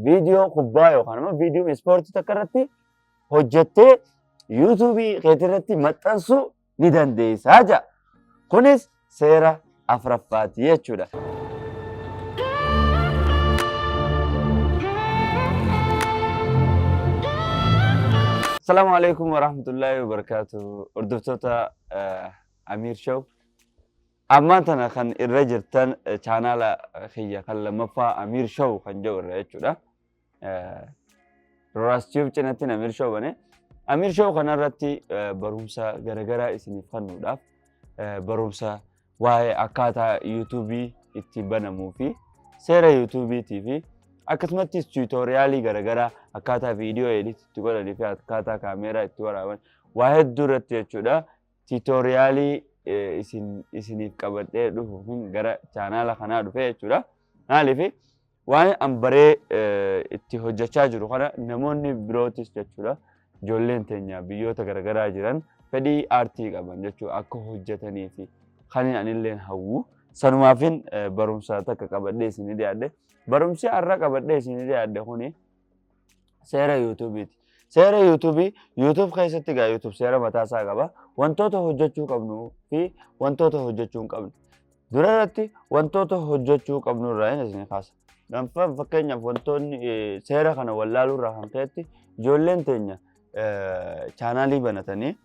Viidiyoo kubbaa yookaan immoo viidiyoo ispoortii takka irratti hojjettee YouTubeii keetii irratti maxxansuu ni dandeessaa jedha. Kunis seera afuraffaati jechuudha. Asalaamu alaikum warahmatullaahi wabarakaatu. Hordoftoota Amiir Show. Ammaan tana kan irra jirtan chaanaala kiyya kan lammaffaa Amiir Show kan jedhu irra jechuudha. Roraas Tube cinatti Amiir Show bane. Amiir Show kanarratti barumsa garaagaraa isiniif kennuudhaaf, barumsa waa'ee akkaataa YouTubeii itti banamuu fi seera YouTubeiitii fi akkasumattis tutorialii garaagaraa, akkaataa viidiyoo edit itti godhanii fi akkaataa kaameeraa itti waraaban, waa hedduu irratti jechuudha. Tutorialii isiniif qabadhee dhufuuf gara chaanaala kanaa dhufe jechuudha. Maaliif? Waan an baree itti hojjechaa jiru kana namoonni birootis jechuudha. Ijoolleen teenya biyyoota garaagaraa jiran fedhii aartii qaban jechuudha, akka hojjetanii fi kan anilleen hawwu. Sanumaafin barumsa takka qabadhee isinii dhiyaadhe. Barumsi har'a qabadhee isinii dhiyaadhe kuni seera YouTubeiiti. Seera YouTubeii, YouTube keessatti egaa YouTube seera mataa isaa qaba. Wantoota hojjechuu qabnuu fi wantoota hojjechuu hin qabne. Dura irratti wantoota hojjechuu qabnu irraa hin isin kaasa. Fakkeenyaaf, wantoonni seera kana wallaaluu irraa kan ka'etti ijoolleen teenya chaanaalii banatanii,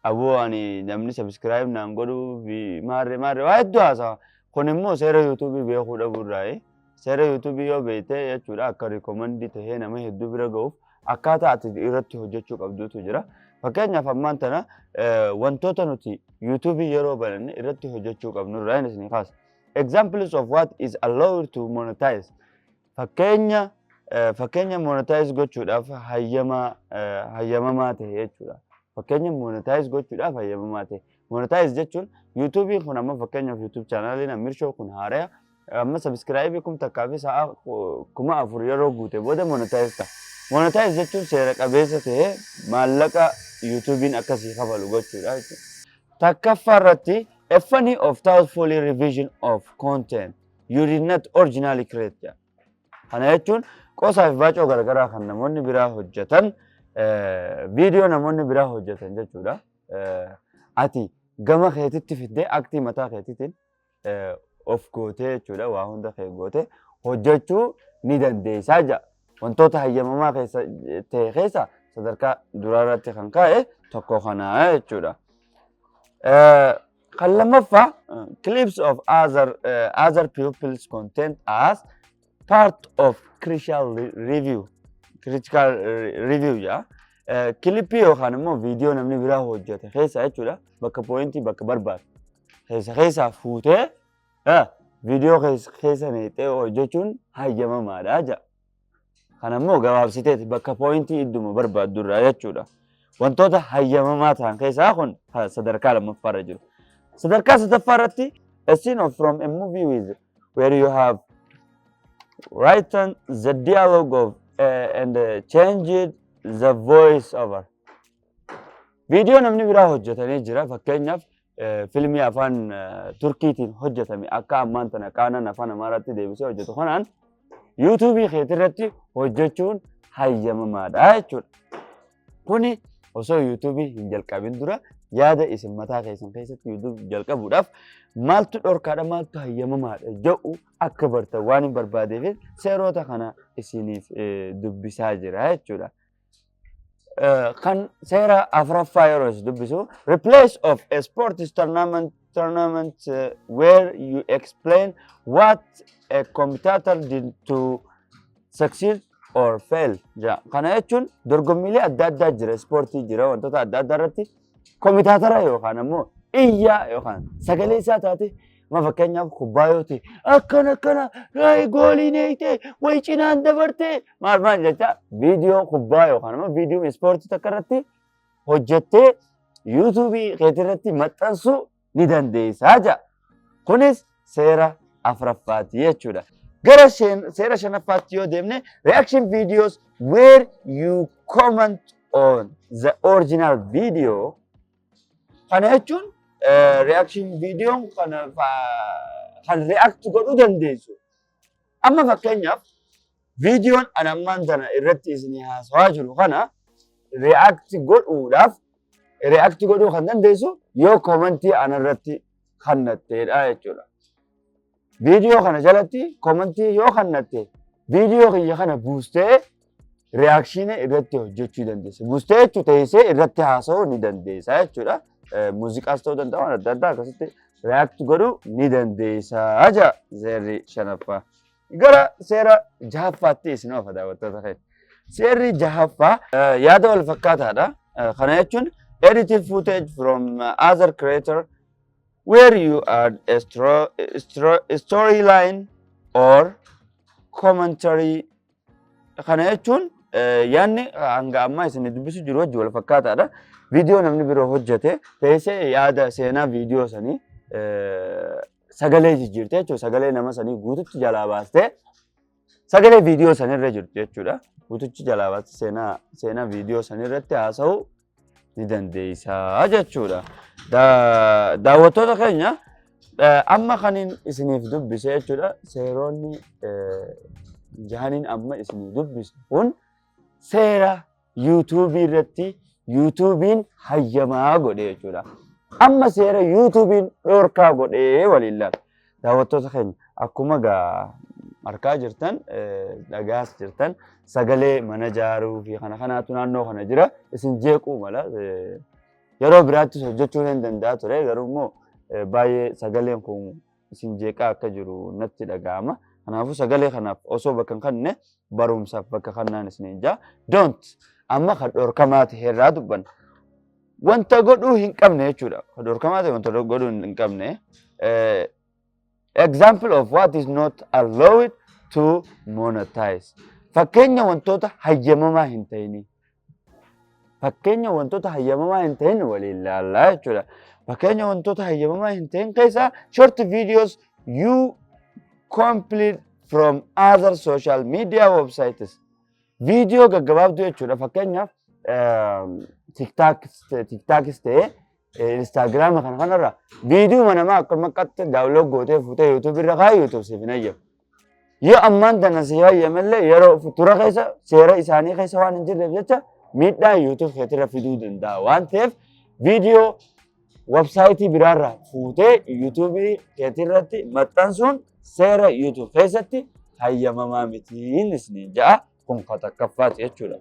"Aboo, ani namni subscribe naan godhuu fi maarree maarree," waa hedduu haasawa. Kun immoo seera YouTubeii beekuu dhabuu irraayi. Seera YouTubeii yoo beekte jechuudha, akka recommend tahee nama hedduu bira ga'uuf akkaataa ati irratti hojjechuu qabdutu jira. Fakkeenyaaf, ammaan tana wantoota nuti YouTubeii yeroo bananne irratti hojjechuu qabnu irraa isin kaasa. Examples of what is allowed to monetize. Fakkeenya monetize gochuudhaaf hayyamamaa ta'e jechuudha. Fakkeenya monetize gochuudhaaf hayyamamaa ta'e. Monetize jechuun YouTubeiin kun amma fakkeenyaaf YouTube channeliin Amir Show kun haaraya, amma subscribeii 1000 fi sa'a 4000 yeroo guute booda monetize ta'a. Monetize jechuun seera qabeessa ta'ee maallaqa YouTubeiin akkasii kafalu gochuudha jechuudha. Takkaffaa irratti, a funny or thoughtful revision of content you did not originally create jedha. Kana jechuun qoosaa fi baacoo garaagaraa kan namoonni biraa hojjetan, viidiyoo namoonni biraa hojjetan jechuudha. Ati gama keetitti fiddee aktii mataa keetiitiin of gootee jechuudha, waa hunda kee gootee hojjechuu ni dandeessaa jedha. Wantoota hayyamamaa keessa ta'e keessa sadarkaa duraa irratti kan kaa'e tokko kanaa jechuudha. Kan lammaffaa, clips of other people's content as part of critical review, critical review jedha. Clipii yookaan immoo viidiyoo namni biraa hojjete keessa jechuudha, bakka pointii bakka barbaadu keessa keessaa fuutee viidiyoo keessa neexee hojjechuun hayyamamaadha jedha. Kana immoo gabaabsiteeti bakka pointii idduma barbaaddu irraa jechuudha. Wantoota hayyamamaa ta'an keessaa kun sadarkaa lammaffaarra jiru. Sadarkaa sadaffaa irratti, a scene of from a movie with where you have written the dialogue of and changed the voice over. Viidiyoo namni biraa hojjetanii jira. Fakkeenyaaf, filmii afaan Turkiitiin hojjetame akka ammaan tana qaanan afaan Amaaraatti deebisee hojjetu kanaan YouTubeii keetirratti hojjechuun hayyamamaadha jechuudha. Kuni osoo YouTubeii hin jalqabin dura yaada isin mataa keessan keessatti YouTube jalqabuudhaaf maaltu dhorkaadha, maaltu hayyamamaadha jedhu akka bartan waan hin barbaadeef seerota kana isiniif dubbisaa jira jechuudha. Kan seera afuraffaa yeroo isin dubbisu, replays of a sports tournament where you explain what a commentator did to succeed or fail jedha. Kana jechuun dorgommiilee adda addaa jira, ispoortii jira, wantoota adda addaa irratti commentatora yookaan ammoo iyyaa yookaan sagalee isaa taate, ma fakkeenyaaf kubbaa yoo ta'e, akkana akkana gooliin eeyite wayi cinaan dabarte maal maal jecha, viidiyoo kubbaa yookaan ammoo viidiyoo ispoortii takka irratti hojjettee YouTubeii keetirratti maxxansuu ni dandeessaa jedha. Kunis seera afuraffaati jechuudha. Gara seera shanaffaatti yoo deemne, reaction videos where you comment on the original video. Kana jechuun reaction videoon kana kan react godhuu dandeessu. Amma fakkeenyaaf Viidiyoon ani ammaan tana irratti isinii haasawaa jiru kana react godhuudhaaf, react godhuu kan dandeessu yoo koomantii anarratti kannatteedha jechuudha. Viidiyoo kana jalatti koomantii yoo kannatte, viidiyoo kiyya kana buustee reaction irratti hojjechuu dandeessa. Buustee jechuun teessee irratti haasa'uu ni dandeessa jechuudha. Muuziqaas ta'uu danda'a, waan adda addaa akkasitti react godhuu ni dandeessa jaa seerri shanaffaa. Gara seera jahaffaatti isin oofa, daawwattoota keenya. Seerri jahaffaa yaada wal fakkaataadha. Kana jechuun edited footage from other creator where you add a storyline or commentary. Kana jechuun yaadni hanga ammaa isin dubbisu jiru wajji wal fakkaataadha. Viidiyoo namni biroo hojjete teessee yaada seenaa viidiyoo sanii sagalee jijjiirte jechuudha. Sagalee nama sanii guututti jalaa baastee sagalee viidiyoo sanirra jirtu jechuudha. Guututti jalaa baastee seenaa viidiyoo sanirratti haasa'uu ni dandeessaa jechuudha. Daawwattoota keenya, amma kanin isiniif dubbise jechuudha. Seeronni jahaniin amma isiniif dubbise kun seera yuutuubii irratti yuutuubiin hayyamaa godhe jechuudha. Amma seera yuutuubiin dhorkaa godhee waliin laala. Daawwattoota keenya, akkuma gaa argaa jirtan, dhagaas jirtan, sagalee mana ijaaruu fi kana kanaatu naannoo kana jira, isin jeequu mala. Yeroo biraattis hojjechuu hin danda'a ture, garuu immoo baay'ee sagaleen kun isin jeeqaa akka jiru natti dhaga'ama. Kanaafuu sagalee kanaaf osoo bakka hin kanne barumsaaf bakka kannaan isin jaa. Don't amma kan dhorkamaa ta'e irraa dubbanna. Wanta godhuu hin qabne jechuudha. Kan dhorkamaa ta'e, wanta godhuu hin qabne. Example of what is not allowed to monetize. Fakkeenya wantoota hayyamamaa hin ta'inii. Fakkeenya wantoota hayyamamaa hin ta'in waliin ilaallaa jechuudha. Fakkeenya wantoota hayyamamaa hin ta'in keessaa short videos you copied from other social media websites. Viidiyoo gaggabaabduu jechuudha. Fakkeenyaaf TikTokis ta'ee Instagiraama kana kanarra viidiyoo namaa akka maqqatti download gootee fuutee YouTube irra kaa'u, YouTube siif hin hayyamu. Yoo ammaan tana si hayyamallee, yeroo tura keessa seera isaanii keessa waan hin jirreef jecha miidhaa YouTube keetirra fiduu danda'a waan ta'eef, viidiyoo websaayitii biraarraa fuutee yuutuubii keetirratti maxxansuun seera YouTube keessatti hayyamamaa mitiin isiniin ja'a. Kun ka takkaffaati jechuudha.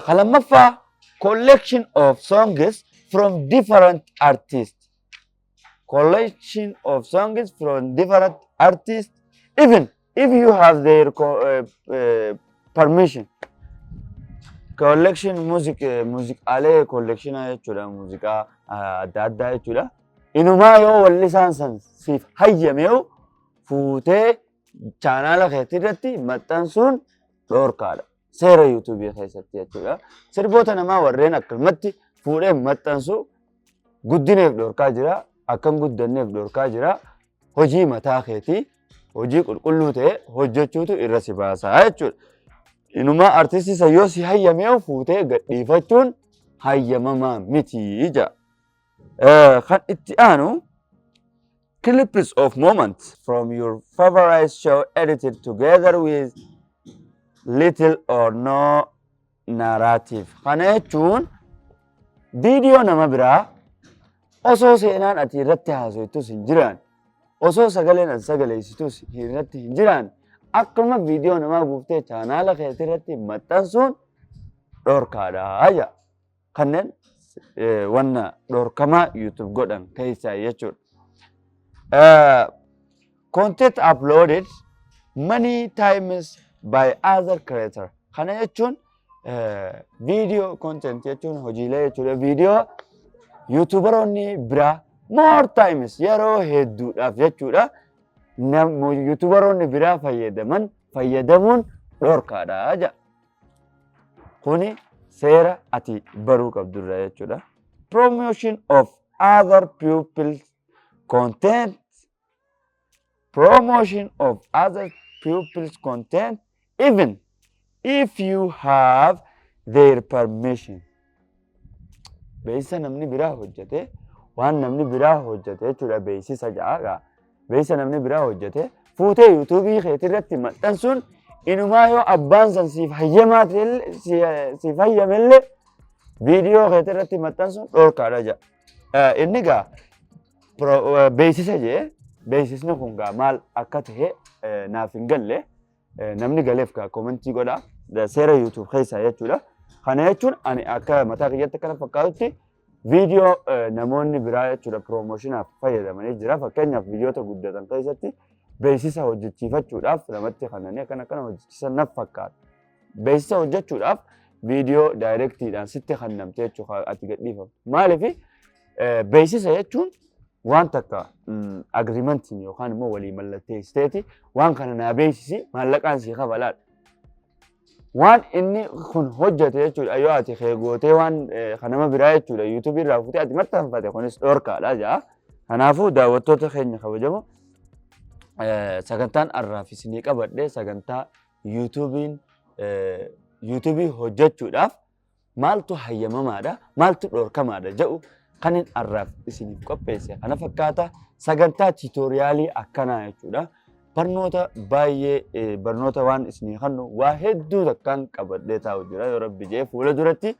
Ka lammaffaa, collection of songs from different artists. Collection of songs from different artists, even if you have their permission. Collection music, muuziqaalee collection jechuudha, muuziqaa adda addaa jechuudha. Inumaa yoo wallisaan san siif hayyameewu fuutee chaanaala keetii irratti maxxansuun dhorkaadha. Seera yuutuubii keessatti jechuudha. Sirboota namaa warreen akkanumatti fuudhee maxxansu guddineef dhorkaa jira. Akkan guddanneef dhorkaa jira. Hojii mataa keetii, hojii qulqulluu ta'e hojjechuutu irra si baasaa jechuudha. Inumaa artistii san yoo si hayyameewu fuutee gadhiifachuun hayyamamaa miti jedha. Kan itti aanu, clips of moments from your favorite show edited together with little or no narrative. Kana jechuun viidiyoo nama biraa osoo seenaan ati irratti haasoftus hin jiraan, osoo sagaleen ati sagaleessitus irratti hin jiraan, akkuma viidiyoo namaa buuftee chaanaala keetii irratti maxxansuun dhorkaadha jedha. Kanneen wanna dhorkamaa YouTube godhan keessaa jechuudha. Content uploaded many times by other creator. Kana jechuun viidiyoo, content jechuun hojiilee jechuudha. Viidiyoo yuutuubaroonni biraa more times, yeroo hedduudhaaf jechuudha. Yuutuubaroonni biraa fayyadaman fayyadamuun dhorkaadha jedha. Kuni seera ati baruu qabdurra jechuudha. Promotion of other people's content, promotion of other people's content, even if you have their permission. Beeksisa namni biraa hojjete, waan namni biraa hojjete jechuudha, beeksisa ja'a. Beeksisa namni biraa hojjete Fuutee YouTubeii keetirratti maxxansuun, inumaa yoo abbaan san siif hayyamaa siif hayyamellee, viidiyoo keetirratti maxxansuun dhorkaadha jedha. Inni gaa beeksisa jee, beeksisni kun gaa maal akka ta'e naaf hin galle. Namni galeef gaa commentii godha, seera YouTube keessaa jechuudha. Kana jechuun ani akka mataa kiyyatti akkana fakkaatutti viidiyoo namoonni biraa jechuudha promotionaaf fayyadamanii jira. Fakkeenyaaf, biyyoota guddatan keessatti beeksisa hojjechiifachuudhaaf namatti kanneen akkana akkana hojjechiisan naf fakkaata. Beeksisa hojjechuudhaaf viidiyoo directiidhaan sitti kennamte jechuudha ati gadhiifamtu. Maaliif? Beeksisa jechuun waan takka agreementiin yookaan immoo walii mallatteessiteeti, waan kana naa beeksisi, maallaqaan sii kafalaadha. Waan inni kun hojjete jechuudha, yoo ati kee gootee waan kan nama biraa jechuudha YouTubeii irraa fuutee ati maxxanfate, kunis dhorkaadha jedha. Kanaafuu daawwattoota keenya kabajamoo, sagantaan har'aaf isinii qabadhe sagantaa YouTubeiin YouTubeii hojjechuudhaaf maaltu hayyamamaadha, maaltu dhorkamaadha jedhu kanin har'aaf isiniif qopheesse kana fakkaata. Sagantaa tutorialii akkanaa jechuudha. Barnoota baay'ee, barnoota waan isinii kennu waa hedduu takkaan qabadhee taa'u jira. Yoo Rabbi jedhee, fuula duratti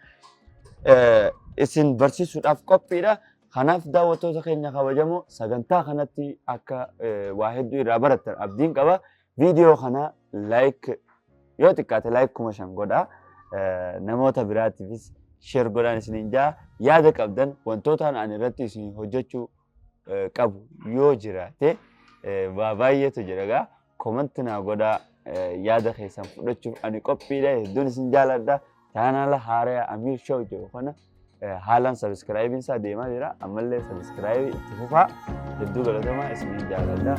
isin barsiisuudhaaf qophiidha. Kanaaf daawwattoota keenya kabajamoo, sagantaa kanatti akka waa hedduu irraa barattan abdiin qaba. Viidiyoo kana like, yoo xiqqaate like 5,000 godhaa. Namoota biraatiifis share godhaan isiniin jaa. Yaada qabdan, wantootaan ani irratti isin hojjechuu qabu yoo jiraate, waa baay'eetu jira gaa, comment naa godhaa. Yaada keessan fudhachuuf ani qophiidha. Hedduun isin jaaladha. Channela haaraa Amiir Show jedhu kana haalaan subscribeiin isaa deemaa jira. Ammallee subscribeii itti fufaa. Hedduu galatomaa, isiniin jaaladha.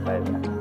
Baay'ee.